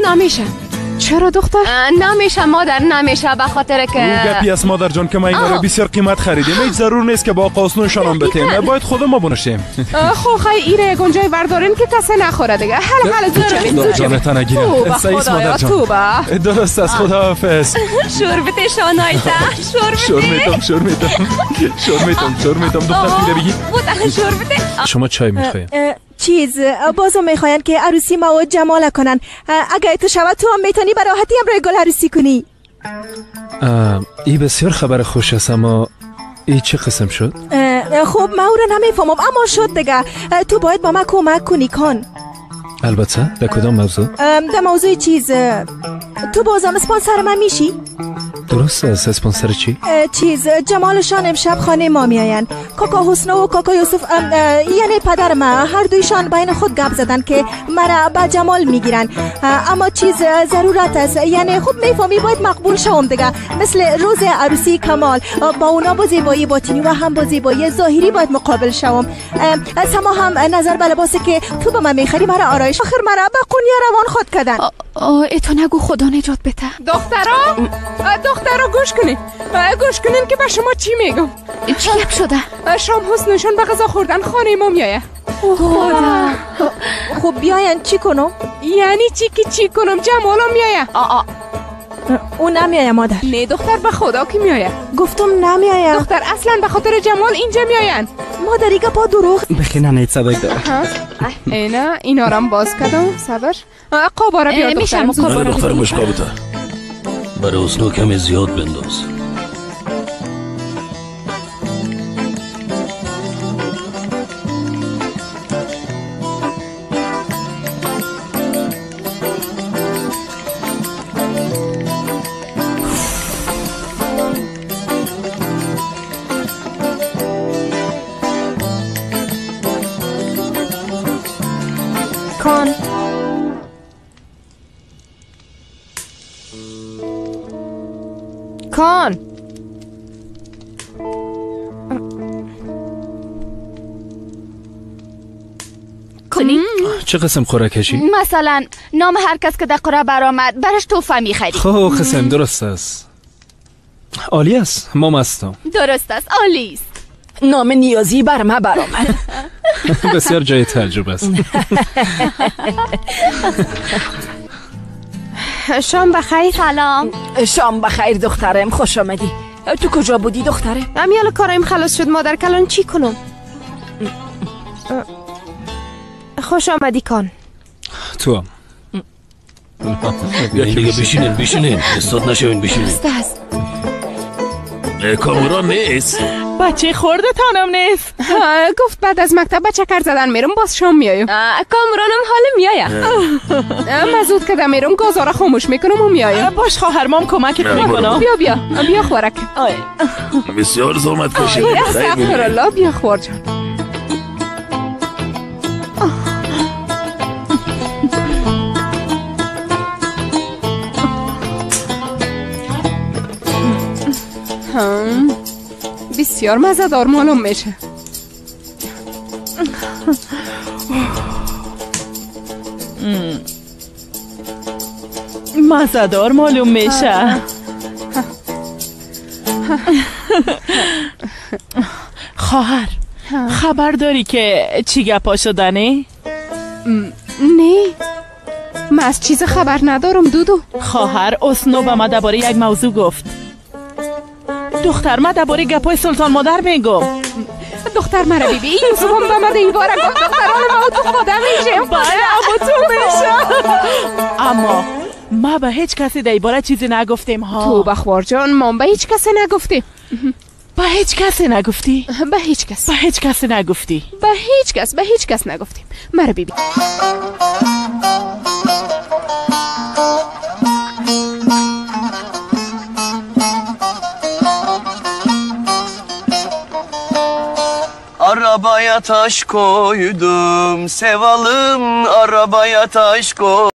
نمیشه. چرا دختر؟ نمیشه مادر، نمیشه، به خاطر که او گپی است مادر جان که ما اینا رو بسیار قیمت خریدیم. هیچ ضرور نیست که با آقا حسنوشان بتیم، باید خود ما بنوشیم. خو خی ایره گنجای بردارین که کسی نخوره دیگه. حالا حالا زود. جانتان نگیرم. سعیس مادر جان. درست است، خداحافظ. شور بده شانایتا، شور بده. شور میتم، شور میتم، شور میتم، شور میتم. دختر پیره بگی. شور بده. شما چای میخواین؟ چیز بازم میخواین که عروسی ما و جمال کنن. اگه تو شود تو هم میتونی به راحتی هم روی گل عروسی کنی. ای بسیار خبر خوش است، اما ای چه قسم شد؟ خب من او را نمیفهمم، اما شد دیگه. تو باید با من کمک کنی کن. البته در کدام موضوع؟ در موضوع چیز تو بازم اسپانسر من میشی؟ درست است. اسپانسر چی؟ چیز جمالشان امشب خانه ما میآیند. کاکا حسنو و کاکا یوسف، یعنی پدر ما، هر دویشان بین خود گپ زدن که مرا به جمال میگیرن، اما چیز ضرورت است، یعنی خوب میفهمی باید مقبول شوم دیگه. مثل روز عروسی کمال با اونا با زیبایی باطنی و هم با زیبایی ظاهری باید مقابل شوم. سما هم نظر به لباسی که تو به من میخری مرا آرایش، آخر مرا به قونیه روان خود کردن. اتو نگو، خدا نجات بده. دخترا، دخترا گوش کنین، گوش کنین که به شما چی میگم. چی گپ شده؟ شام حسنشان به غذا خوردن خانه ما میایه. خدا. خب بیاین چی کنم؟ یعنی چی که چی کنم؟ جمالا میایه. او نمیایه مادر. نه دختر، به خدا که میایه. گفتم نمیایه. دختر اصلا به خاطر جمال اینجا میاین. مادر ایگه پا دروغ. بخینه نیت صدق داره. اینا اینا رم باز کردم. صبر. قاباره بیار دختر. دختر مشقابته. برای حسنو کمی زیاد بنداز. کن. کن. کنی؟ چه قسم خوراکشی؟ مثلا نام هر کس که در قره برآمد برش توفه میخری. خب قسم درست است، عالی است، ما مستم. درست است، عالی است. نام نیازی بر ما برآمد. بسیار جای تعجب است. شام بخیر. سلام. شام بخیر دخترم، خوش آمدی. تو کجا بودی دخترم؟ امیال کارایم خلاص شد مادر کلان، چی کنم؟ خوش آمدی کان. تو هم دیگه بشینین، بشینین، استاد نشوین، بشینین. درست است. کاموران نیست. بچه خورده تانم نیست. گفت بعد از مکتب به چکر زدن میرم، باز شام میایم. کامورانم حال میایم. من زود که میرم گازارا خاموش میکنم و میایم. باش خواهر مام کمکت میکنم. بیا بیا بیا خورک. بسیار زحمت کشیدی. استغفر الله، بیا خور جان. بسیار مزه‌دار معلوم میشه. مزه‌دار معلوم میشه. خواهر خبر داری که چی گپا شدنه؟ نه من از چیز خبر ندارم دودو. خواهر اسنو به ما درباره یک موضوع گفت. دختر ما درباره گپای سلطان مادر میگم. دختر مرا بیبی این زبان به من این باره گفت دختران ما تو خودم میشه. بله اما تو میشه. اما ما به هیچ کسی در باره چیزی نگفتیم ها. تو بخوار جان، ما به هیچ کسی نگفتیم. به هیچ کسی نگفتی؟ به هیچ کس. به هیچ کسی نگفتی؟ به هیچ کس، به هیچ کس نگفتیم. مرا بیبی. Arabaya taş koydum, sevalım, arabaya taş koydum.